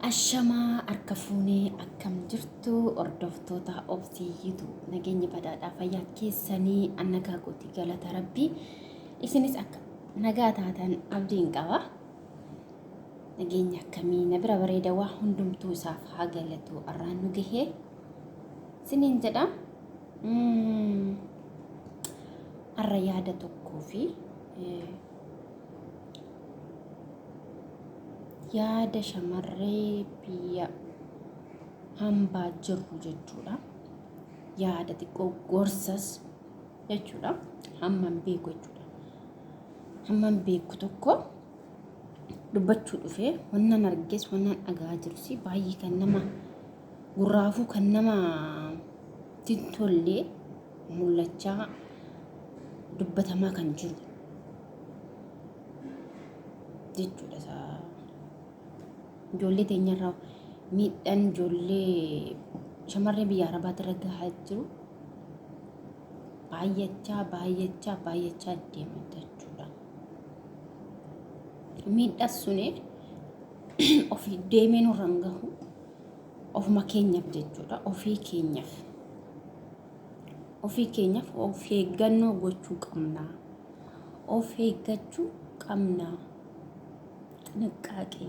Ashamaa harka fuunee akkam jirtu hordoftoota Obsii YouTube nageenya badhaadhaa fayyaa keessanii an nagaa kooti galata rabbii isinis akka nagaa taatan abdiin qaba. Nageenya akkamii na bira bareeda waa hundumtuu isaaf haa galatu arraan nu gahee siniin jedha. Arra yaada tokkoo fi yaada shamarree biyya hambaa jirru jechuudha. Yaada xiqqoo gorsas jechuudha. Hamman beeku jechuudha. Hamman beeku tokko dubbachuu dhufee wannan arges wannan dhagaa jirus baay'ee kan nama gurraafuu kan nama tollee mul'achaa dubbatamaa kan jiru jechuudha. Isaa ijoollee teenyarraa miidhaan ijoollee shamarree biyya arabaatirra gahaa jiru baay'achaa baay'achaa baay'achaa deema jechuudha. Miidhaan suni ofii deemee nurra hin gahu ofuma keenyaaf jechuudha. Ofii keenyaaf. Ofii keenyaaf of eeggannoo gochuu qabna. Of eeggachuu qabna. Xiniqqaaqee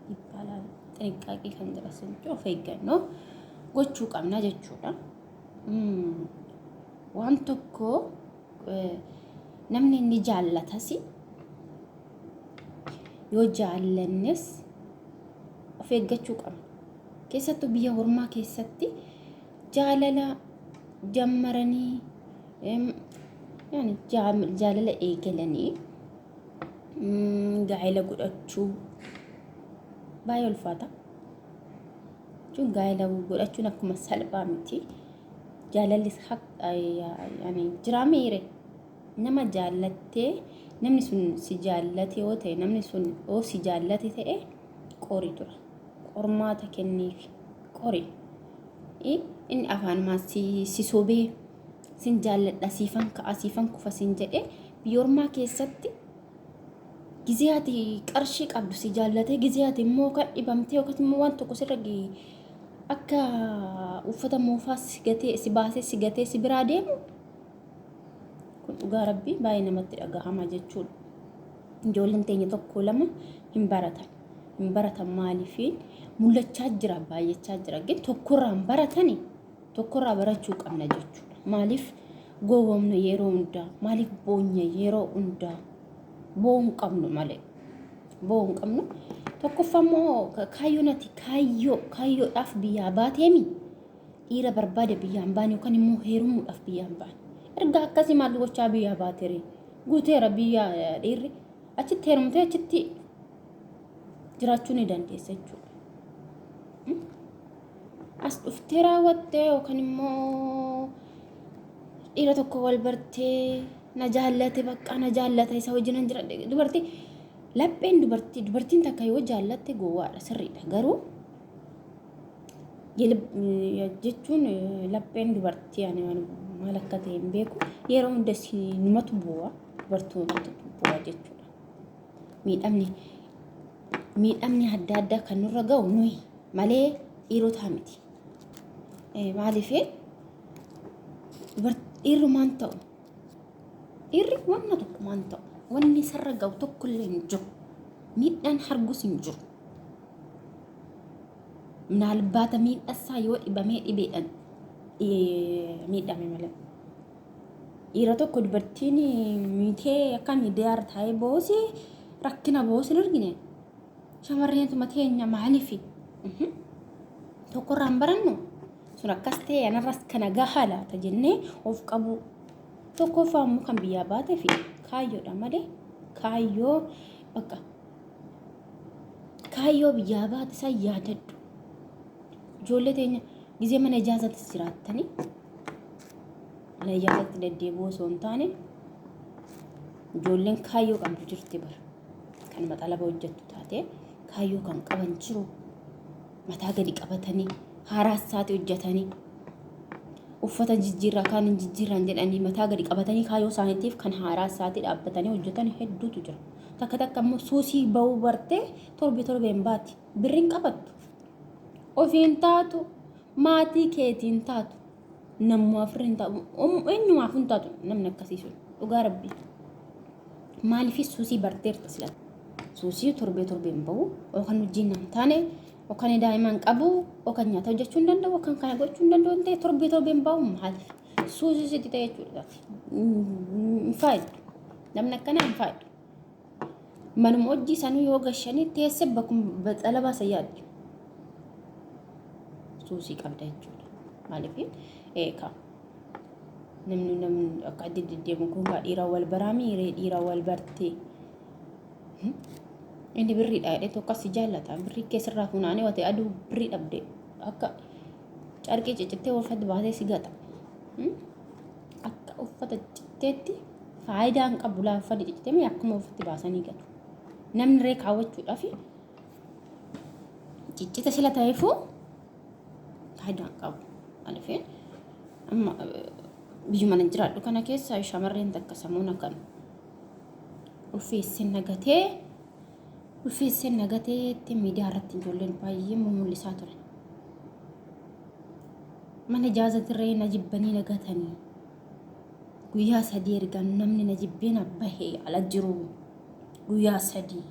ይባላል። Xiniqqaaqee kan jedhamu of eeggannoo gochuu qabna jechuudha. Waan tokko namni ni jaallatas yoo jaallannes of eeggachuu qabna. Keessattuu biyya ormaa keessatti jaalala jammaranii jaalala eegalanii gaa'ela godhachuu baay'ee ulfaata. Jechuun gaa'ela godhachuun akkuma salphaa miti. Jaalallis jiraa miire nama jaallattee namni sun si jaallate yoo ta'e namni sun yoo si jaallate ta'e qori dura. Qormaata kenniifi qori. Inni afaanumaan si sobee sin jaalladha siifan ka'a siifan kufa sin jedhee biyya ormaa keessatti gizee ati qarshii qabdu si jaallatee gizee ati immoo kan dhibamtee yookaan immoo waan tokko sirra akka uffata moofaa si gatee si baasee si gatee si biraa deemu kun dhugaa rabbii baay'ee namatti dhagahama jechuudha. Ijoolleen teenya tokko lama hin baratan. Hin baratan maaliifi mul'achaa jira baay'achaa jira. Gin tokkorraa hin baratani tokkorraa barachuu qabna jechuudha. Maaliif gowwoomna yeroo hundaa? Maaliif boonya yeroo hundaa? Boo'uu hin qabnu malee. Boo'uu hin qabnu. Tokkoffaa immoo kaayyoon ati kaayyoo kaayyoodhaaf biyyaa baateemi dhiira barbaade biyyaa hin baane yookaan immoo heerumuudhaaf biyyaa hin baane. Erga akkasii maal gochaa biyyaa baatere? Guuteera biyya dhiirri achitti heerumtee achitti jiraachuu ni dandeessa jechuudha. As dhuftee raawwattee yookaan immoo dhiira tokko wal bartee na jaallate bakka na jaallata isa wajjin hin jira dubartii lapheen dubartii dubartiin takka yoo jaallatte gowwaadha sirriidha garuu jechuun lapheen dubartii ani maal akka ta'e hin beeku yeroo hunda numatu bu'a dubartootatu bu'a jechuudha. Miidhamni miidhamni adda addaa kan nurra ga'u nuyi malee dhiirotaa miti. Maaliif dhiirrumaan ta'u dhiirri wanna tokkumaan ta'u wanni isarra ga'u tokkollee hin jiru. Miidhaan hargus hin jiru. Minaalbaata miidhasaa yoo dhibamee dhibeedhaan miidhame malee. Dhiira tokko dubartiin miitee akka miidiyaarra taa'ee boosi rakkina boosi hin argine. Shamarreentuma teenya maaliifi? Tokkorraa hin barannu? Sun akkas ta'e anarras kana gahaa laata jennee of qabuu. Tokkoffaa immoo kan biyyaa baatee fi kaayyoodha malee kaayyoo bakka kaayyoo biyyaa baate san yaadadhu. Ijoollee teenya gizee mana ijaazattis jiraattanii mana ijaazatti deddeebi'uu osoo hin taane ijoolleen kaayyoo qabdu jirti bara. Kan maxalaba hojjettu taate kaayyoo kan qaban jiru mataa gadi qabatanii haaraa isaati hojjetanii uffata jijjiirraa kaan hin jijjiirraan jedhanii mataa gadi qabatanii kaayyoo isaaniitiif kan haaraa isaati dhaabbatanii hojjetan hedduutu jira. Takka takka immoo suusii ba'uu bartee torbe torbeen baati. Birriin qabattu. Ofiin taatu, maatii keetiin taatu, namumaaf hin taatu, eenyumaaf hin taatu namni akkasii sun dhugaa rabbii. Maaliif suusii barteerta sila? Suusii torbee torbeen bahu yookaan hojiin hin taane yookaan daa'imaan qabu yookaan nyaata hojjechuu hin danda'u yookaan kana gochuu hin danda'u ta'e torbee torbeen bahu maaliif? Suusii sitti ta'e jechuudha. Hin faayidu. Namni akkanaa hin faayidu. Manuma hojii sanuu yoo gashanii teesse bakkuma baxala baasa yaaddu. Suusii qabda jechuudha. Maaliif eekaa namni namni akka addi deddeemu kun kaa dhiiraa wal baraa miiree dhiiraa wal bartee. Inni birriidha jedhee tokko si jaallata. Birrii keessarraa funaanee wate aduu birrii dhabde akka carqii ciccittee uffata baasee si gata. Akka uffata citteetti faayidaa hin qabu laa uffanni ciccitee akkuma uffatti baasanii gatu. Namni ree kaawwachuudhaaf ciccita sila ta'eefuu faayidaa hin qabu. Maaliif amma biyyuma nan jiraadhu kana keessa shamarreen takka samuuna kan ulfeessee nagatee ulfeessee nagateetti miidiyaa irratti ijoolleen baay'ee mumul'isaa ture. Mana jaazatirree na jibbanii nagatanii guyyaa sadii erga namni na jibbee na bahee ala jiru guyyaa sadii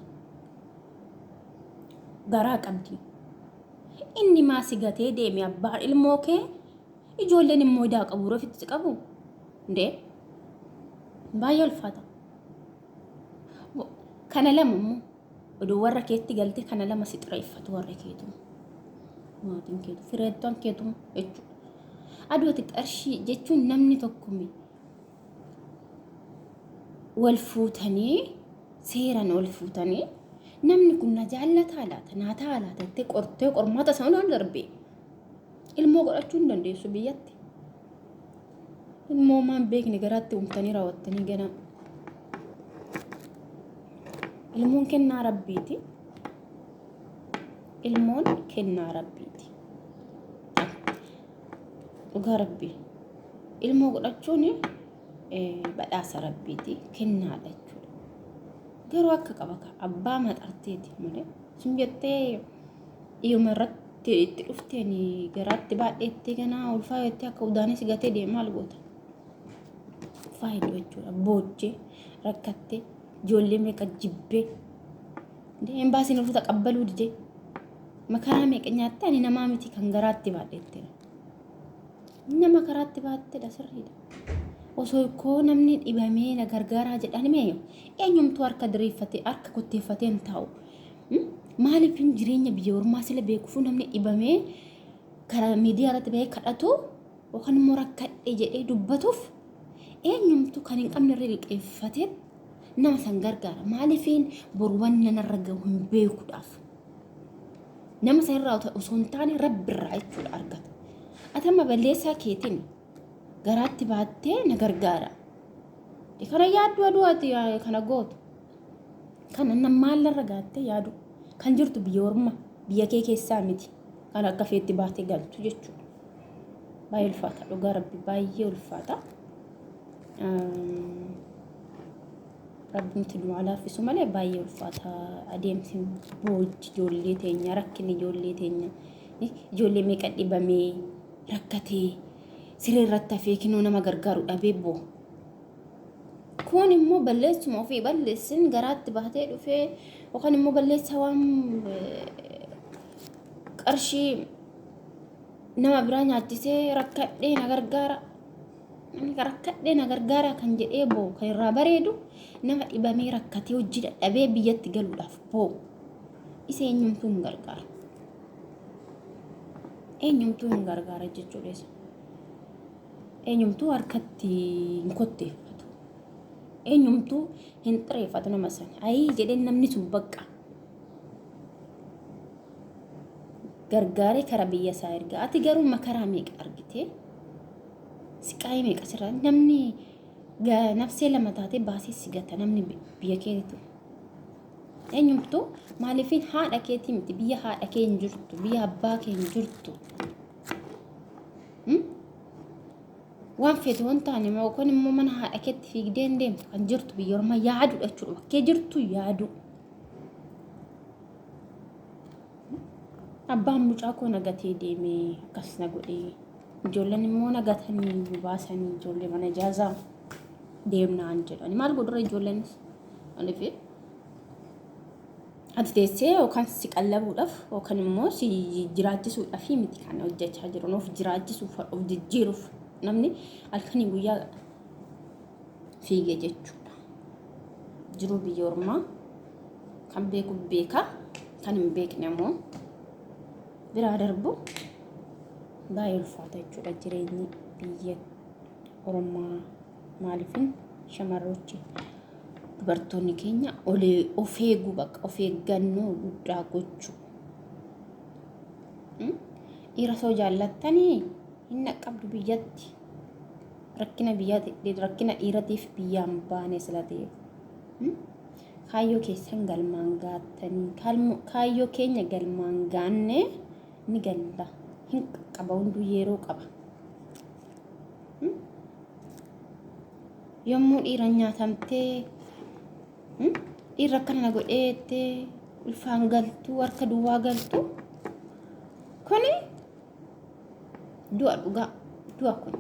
garaa qabdi. Inni maa si gatee deeme abbaan ilmoo kee ijoolleen immoo idaa qabu ofitti si qabu. Ndee baay'ee ulfaata. Kana lama immoo oduu warra keetti galte kana lama si xireeffatu warra keetu. Maatiin keetu fireettan keetu jechuudha. Aduu ati qarshii jechuun namni tokko wal fuutanii seeraan wal fuutanii namni kun na jaallataa laata naa ta'a laata jettee qortee qormaata sana hundaan darbee ilmoo godhachuu hin dandeessu biyyatti. Ilmoo maan beekne garaatti uumtanii raawwattanii ganaa. Ilmoon kennaa rabbiiti. Ilmoon kennaa rabbiiti. Dhugaa rabbii. Ilmoo godhachuun badhaasa rabbiiti. Kennaadha jechuudha. Garuu akka qaba abbaa maxarteeti malee. Sun jettee dhiiruma irratti itti dhufteen garaatti baadheetti ganaa ulfaa jettee akka udaanis gatee deema maal goota? Faayidu jechuudha. Boochee rakkattee ijoollee meeqa jibbee embaasiin ulfa taqabbaluu didee makaraa meeqa nyaatte ani namaa miti kan garaatti baadheetti. Nama karaatti baatteedha sirriidha. Osoo koo namni dhibamee na gargaaraa jedhan mee eenyumtuu harka diriirfatee harka kotteeffatee hin taa'u. Maaliif hin jireenya biyya ormaa sila beekuufuu namni dhibamee karaa miidiyaa irratti bahee kadhatu yookaan immoo rakkadhe jedhee dubbatuuf eenyumtuu kan hin qabne irra liqeeffatee nama san gargaara. Maaliifiin boru wanna narra gahu hin beekuudhaaf. Nama san irraa osoo hin taane rabbi irraa jechuudha argata. Ati amma balleessaa keetiin garaatti baattee na gargaara. Kana yaaddu aduu ati kana gootu. Kana nama maallarra gaattee yaadu. Kan jirtu biyya orma biyya kee keessaa miti. Kan akka feetti baatee galtu jechuudha. Baay'ee ulfaata dhugaa rabbi baay'ee ulfaata. Rabbumti nu haa laaffisu malee baay'ee ulfaata adeemsi boojji ijoollee teenya rakkinni ijoollee teenya ijoollee meeqa dhibamee rakkatee siree irratti hafee kinoo nama gargaaru dhabee boo. Kun immoo balleessuma ofii balleessin garaatti baatee dhufee yookaan immoo balleessa waan qarshii nama biraa nyaachisee rakkadhee na gargaara. Namni rakkadhee na gargaaraa kan jedhee boo'u kan irraa bareedu nama dhibamee rakkatee hojii dadhabee biyyatti galuudhaaf boo'u. Isa eenyumtuu hin gargaara. Eenyumtuu hin gargaara jechuudha isa. Eenyumtuu harkatti hin kotteeffatu. Eenyumtuu hin xireeffatu nama sana. Ayii jedhee namni sun bakka gargaaree kara biyya isaa erga. Ati garuu makaraa meeqa argitee? Siqaayii meeqa sirraa namni nafsee lama taatee baasee si gata namni biyya keetitu. Eenyumtuu maaliifin haadha keetii miti biyya haadha kee hin jirtu biyya abbaa kee hin jirtu. Waan feete waan taane yookaan immoo mana haadha keetti fiigdee hin deemtu kan jirtu biyya ormaa yaaduudha jechuudha. Bakkee jirtu yaaduu. Abbaan mucaa koo na gatee deemee akkas na godhee ijoolleen immoo na gatanii nu baasanii ijoollee mana ijaazaa deemnaan jedhani. Maal godhurra ijoolleenis? Maaliif ati teessee yookaan si qallabuudhaaf yookaan immoo si jiraachisuudhaaf miti kan hojjechaa jiran of jiraachisuuf of jijjiiruuf namni halkanii guyyaa fiige jechuudha. Jiruu biyya ormaa kan beeku beeka kan hin beekne immoo biraa darbu baay'ee ulfaata jechuudha jireenyi biyya ormaa maaliifin shamarrochi dubartoonni keenya olee of eeguu bakka of eeggannoo guddaa gochuu. Dhiira soo jaallattanii hin dhaqqabdu biyyatti. Rakkina biyyaati rakkina dhiiratiif biyyaan baane sila ta'eef. Kaayyoo keessan galmaan gaattanii kaayyoo keenya galmaan gaanne ni galla. Hin qaqqaba hunduu yeroo qaba. Yommuu dhiiran nyaatamtee dhiirri akkana na godhee jettee ulfaan galtuu harka duwwaa galtu kuni du'a dhugaa du'a kun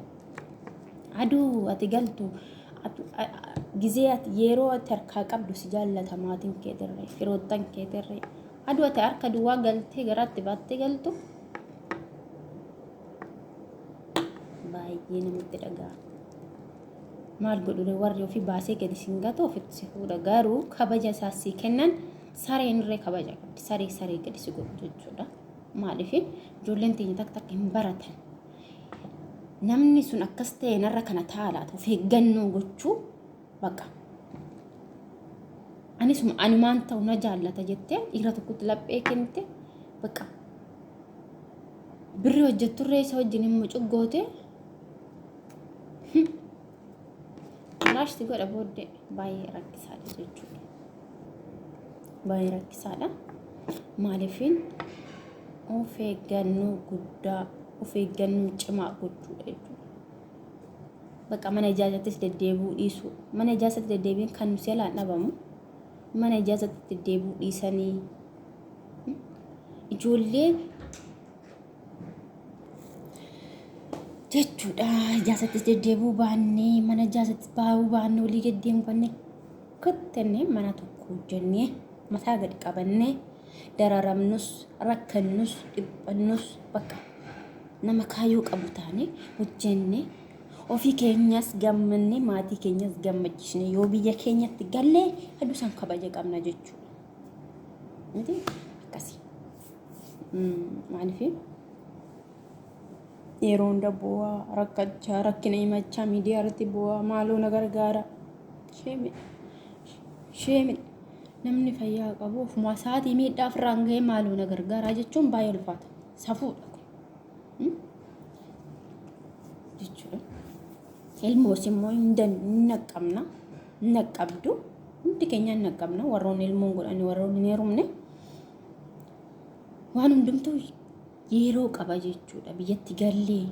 aduu ati galtu gizee ati yeroo ati harkaa qabdu si jaallata maatiin keetirree firoottan keetirree aduu ati harka duwwaa galtee garaatti baattee galtu baay'ee namatti dhaga'a. Maal godhure warri ofii baasee gadi sin gatu ofitti si fuudha garuu kabaja isaa si kennan sareen irree kabaja qabdi saree saree gadi si godhu jechuudha. Maaliif ijoolleen teenya takka takka hin baratan. Namni sun akkas ta'e narra kana ta'a laata of eeggannoo gochuu baqa. Anisuma anumaan ta'u na jaallata jettee dhiira tokkotti laphee kennite baqa. Birri hojjetturree isa wajjin hin mucuggoote laashti godha booddee baay'ee rakkisaadha jechuudha. Baay'ee rakkisaadha. Maaliifin of eeggannoo guddaa of eeggannoo cimaa gochuudha jechuudha. Bakka mana ijaazattis deddeebi'uu dhiisuu. Mana ijaazatti deddeebiin kan nu seelaan dhabamu. Mana ijaazatti deddeebi'uu dhiisanii ijoollee jechuudha. Ijaazattis deddeebi'uu baannee mana ijaazatti baa'uu baannee olii gad deemuu baannee kuttennee mana tokko hojjennee mataa gadi qabannee dararamnus rakkannus dhiphannus bakka nama kaayyoo qabu taane hojjennee ofii keenyas gammannee maatii keenyas gammachiisne yoo biyya keenyatti gallee aduu san kabaja qabna jechuudha. Miti akkasii. Maaliif yeroo hunda bu'aa rakkachaa rakkina himachaa miidiyaa irratti bu'aa maaloo na gargaara. Sheemi sheemi namni fayyaa qabu ofumaa isaatii miidhaa ofirraan ga'ee maaloo na gargaaraa jechuun baay'ee ulfaata. Safuudha kun jechuudha. Ilmoos immoo hin naqqabna hin naqqabdu hundi keenya hin naqqabna warroonni ilmoon godhanne warroonni hin heerumne waan hundumtuu yeroo qaba jechuudha biyyatti gallee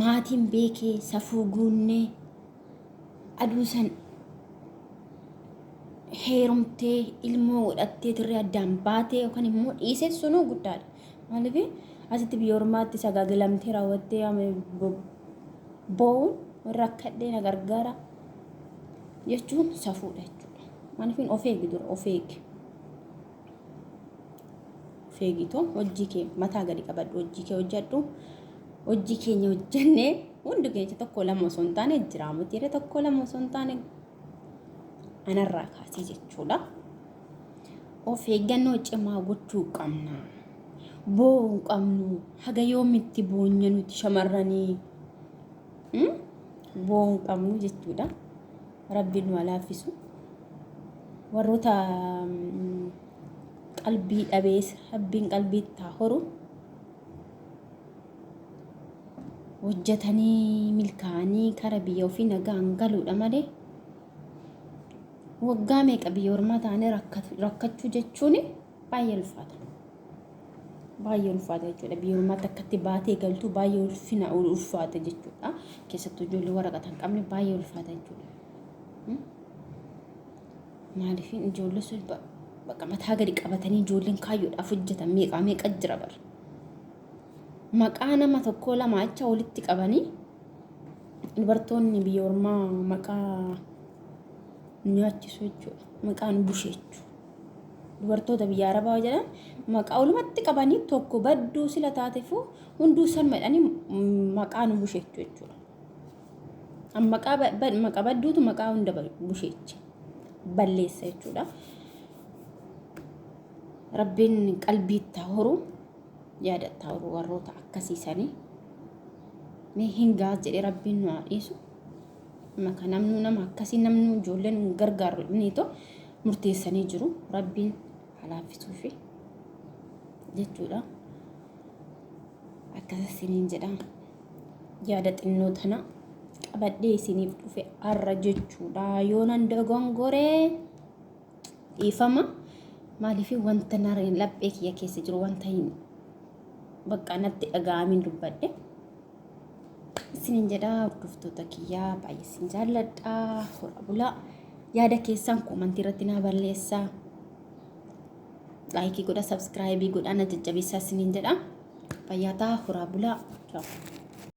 maatiin beekee safuu guunnee aduu san heerumtee ilmoo godhattee tirree addaan baatee yookaan immoo dhiisee sunuu guddaadha. Maaliif asitti biyya ormaatti sagaagilamtee raawwattee boo'uun rakkadhee na gargaara jechuun safuudha jechuudha. Maaliif of eegi dura of eegi. Of eegitoo hojii kee mataa gadi qabadhu hojii kee hojjedhu hojii keenya hojjennee hundi keenya tokko lama osoo hin taane jiraamutti tokko lama osoo hin taane anarraa kaasee jechuudha. Of eeggannoo cimaa gochuu qabna. Boo'uu hin qabnu. Haga yoomitti boonya nuti shamarranii? Boo'uu hin qabnu jechuudha. Rabbiin nu haa laaffisu. Warroota qalbii dhabees rabbiin qalbii itti haa horu. Hojjetanii milkaa'anii kara biyya ofii nagaan galuudha malee waggaa meeqa biyya ormaa taanee rakkachuu jechuun baay'ee ulfaata. Baay'ee ulfaata jechuudha. Biyya ormaatti akkatti baatee galtu baay'ee ulfina ulfaata jechuudha. Keessattuu ijoollee waraqata hin qabne baay'ee ulfaata jechuudha. Maaliif ijoollee sun Bakka mataa gadi qabatanii ijoolleen kaayyoodhaaf hojjetan meeqaa meeqa jira bara. Maqaa nama tokkoo lama acha walitti qabanii dubartoonni biyya ormaa maqaa nu nyaachisu jechuudha. Maqaa nu busheechu. Dubartoota biyya Arabaa jedhan maqaa walumatti qabanii tokko badduu sila taatefu hunduu san jedhanii maqaa nu busheechu jechuudha. Maqaa maqaa badduutu maqaa hunda busheecha balleessa jechuudha. Rabbiin qalbii itti haa horu, yaada itti haa horu warroota akkasiisanii. Mee hin gaas jedhee Rabbiin nu haa dhiisu. Maka namnuu nama akkasii namnuu ijoolleen hin gargaaru jedhaniitoo murteessanii jiru. Rabbiin haa laaffisuufi jechuudha. Akkas isiniin jedha. Yaada xinnoo tana qabadhee isiniif dhufe har'a jechuudha. Yoonan dogongoree dhiifama. Maaliif wanta nareen laphee kiyya keessa jiru wanta hin bakka natti dhaga'amin dubbadhe. Isiniin jedha hordoftoota kiyyaa, baay'ee isin jaalladha. Hora bulaa. Yaada keessan koomantii irratti naa barreessaa. Laayikii godha, sabskiraayibii godha, na jajjabeessaa isiniin jedha. Fayyaa ta'a, horaa bulaa. Ciao.